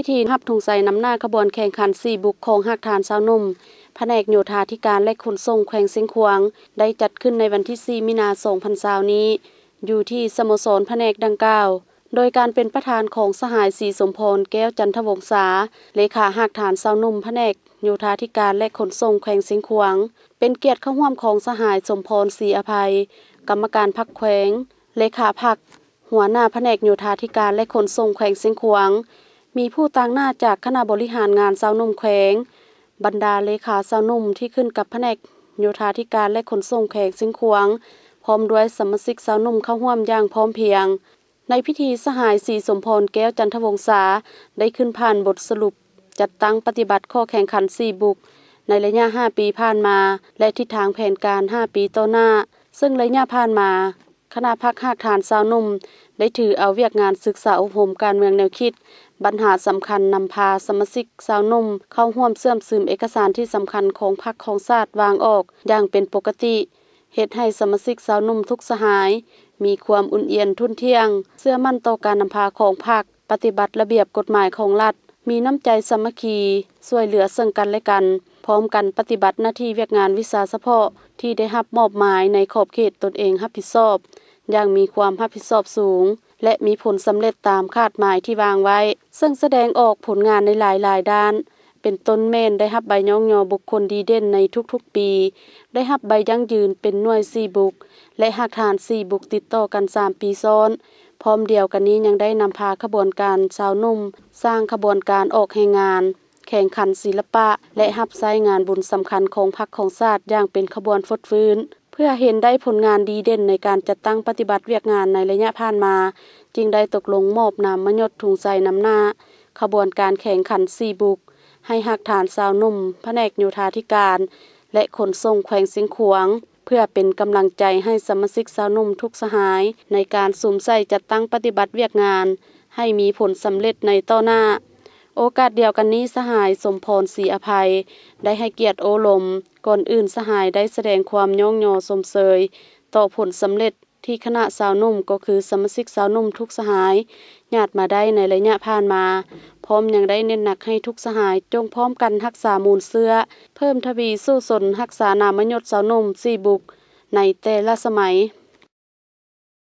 ພິທີຮັບທຸງໄຊນຳໜ້າຂະບວນແຂ່ງຂັນສີ່ບຸກຂອງຮາກຖານຊາວໜຸ່ມ ພະແນກໂຍທາທິການ ແລະ ຂົນສົ່ງແຂວງຊຽງຂວາງ ໄດ້ຈັດຂຶ້ນໃນວັນທີສີ່ ມີນາ ສອງພັນຊາວນີ້ ຢູ່ທີ່ສະໂມສອນພະແນກດັ່ງກ່າວ ໂດຍການເປັນປະທານຂອງສະຫາຍ ສີສົມພອນ ແກ້ວຈັນທະວົງສາ ເລຂາຮາກຖານຊາວໜຸ່ມ ພະແນກໂຍທາທິການ ແລະ ຂົນສົ່ງແຂວງຊຽງຂວາງ, ເປັນກຽດເຂົ້າຮ່ວມຂອງສະຫາຍ ສົມພອນ ສີອະໄພ ກຳມະການພັກແຂວງ, ເລຂາພັກ, ຫົວໜ້າພະແນກໂຍທາທິການ ແລະ ຂົນສົ່ງແຂວງຊຽງຂວາງ, ມີຜູ້ຕາງໜ້າຈາກຄະນະບໍລິຫານງານຊາວໜຸ່ມແຂວງ, ບັນດາເລຂາຊາວໜຸ່ມທີ່ຂຶ້ນກັບພະແນກໂຍທາທິການ ແລະ ຂົນສົ່ງແຂວງຊຽງຂວາງ, ພ້ອມດ້ວຍສະມາຊິກຊາວໜຸ່ມເຂົ້າຮ່ວມຢ່າງພ້ອມພຽງ. ໃນພິທີ ສະຫາຍ ສີສົມພອນ ແກ້ວຈັນທະວົງສາ ໄດ້ຂຶ້ນຜ່ານບົດສະຫຼຸບຈັດຕັ້ງປະຕິບັດຂໍ້ແຂ່ງຂັນສີ່ບຸກ ໃນໄລຍະຫ້າປີຜ່ານມາ ແລະ ທິດທາງແຜນການຫ້າປີຕໍ່ໜ້າ, ເຊິ່ງໄລຍະຜ່ານມາ ຄະນະພັກຮາກຖານຊາວໜຸ່ມ ໄດ້ຖືເອົາວຽກງານສຶກສາອົບຮົມການເມືອງແນວຄິດ, ບັນຫາສຳຄັນນຳພາສະມາຊິກຊາວໜຸ່ມເຂົ້າຮ່ວມເຊື່ອມຊຶມເອກະສານທີ່ສຳຄັນຂອງພັກຂອງຊາດວາງອອກຢ່າງເປັນປົກກະຕິ, ເຮັດໃຫ້ສະມາຊິກຊາວໜຸ່ມທຸກສະຫາຍມີຄວາມອຸ່ນອຽນທຸ່ນທ່ຽງ, ເຊື່ອໝັ້ນຕໍ່ການນຳພາຂອງພັກ, ປະຕິບັດລະບຽບກົດໝາຍຂອງລັດ, ມີນ້ຳໃຈສາມັກຄີ, ຊ່ວຍເຫຼືອເຊິ່ງກັນແລະກັນ, ພ້ອມກັນປະຕິບັດໜ້າທີ່ວຽກງານວິຊາສະເພາະທີ່ໄດ້ຮັບມອບໝາຍໃນຂອບເຂດຕົນເອງຮັບຜິດຊອບ ຢ່າງມີຄວາມຮັບຜິດຊອບສູງ ແລະ ມີຜົນສຳເລັດຕາມຄາດໝາຍທີ່ວາງໄວ້, ເຊິ່ງສະແດງອອກຜົນງານໃນຫຼາຍໆດ້ານ, ເປັນຕົ້ນແມ່ນໄດ້ຮັບໃບຍ້ອງຍໍບຸກຄົນດີເດັ່ນໃນທຸກໆປີ, ໄດ້ຮັບໃບຢັ້ງຢືນເປັນໜ່ວຍສີ່ບຸກ ແລະ ຮາກຖານສີ່ບຸກຕິດຕໍ່ກັນສາມປີຊ້ອນ. ພ້ອມດຽວກັນນີ້ຍັງໄດ້ນຳພາຂະບວນການຊາວໜຸ່ມ ສ້າງຂະບວນການອອກແຮງງານ, ແຂ່ງຂັນສິລະປະ ແລະ ຮັບໃຊ້ງານບຸນສຳຄັນຂອງພັກຂອງຊາດຢ່າງເປັນຂະບວນຟົດຟື້ນ. ເພື່ອເຫັນໄດ້ຜົນງານດີເດັ່ນໃນການຈັດຕັ້ງປະຕິບັດວຽກງານໃນໄລຍະຜ່ານມາ, ຈຶ່ງໄດ້ຕົກລົງມອບນາມມະຍົດທຸງໄຊນຳໜ້າຂະບວນການແຂ່ງຂັນສີ່ບຸກ ໃຫ້ຮາກຖານຊາວໜຸ່ມ ພະແນກໂຍທາທິການ ແລະ ຂົນສົ່ງແຂວງຊຽງຂວາງ ເພື່ອເປັນກຳລັງໃຈໃຫ້ສະມາຊິກຊາວໜຸ່ມທຸກສະຫາຍ ໃນການສຸມໃສ່ຈັດຕັ້ງປະຕິບັດວຽກງານ ໃຫ້ມີຜົນສຳເລັດໃນຕໍ່ໜ້າ. ໂອກາດດຽວກັນນີ້, ສະຫາຍ ສົມພອນ ສີອະໄພ ໄດ້ໃຫ້ກຽດໂອ້ລົມ. ກ່ອນອື່ນ, ສະຫາຍໄດ້ສະແດງຄວາມຍ້ອງຍໍຊົມເຊີຍຕໍ່ຜົນສຳເລັດ ທີ່ຄະນະຊາວໜຸ່ມ ກໍຄືສະມາຊິກຊາວໜຸ່ມທຸກສະຫາຍ ຍາດມາໄດ້ໃນໄລຍະຜ່ານມາ, ພ້ອມຍັງໄດ້ເນັ້ນໜັກໃຫ້ທຸກສະຫາຍຈົ່ງພ້ອມກັນຮັກສາມູນເຊື້ອ, ເພີ່ມທະວີສູ້ຊົນຮັກສານາມມະຍົດຊາວໜຸ່ມສີ່ບຸກໃນແຕ່ລະສະໄໝ.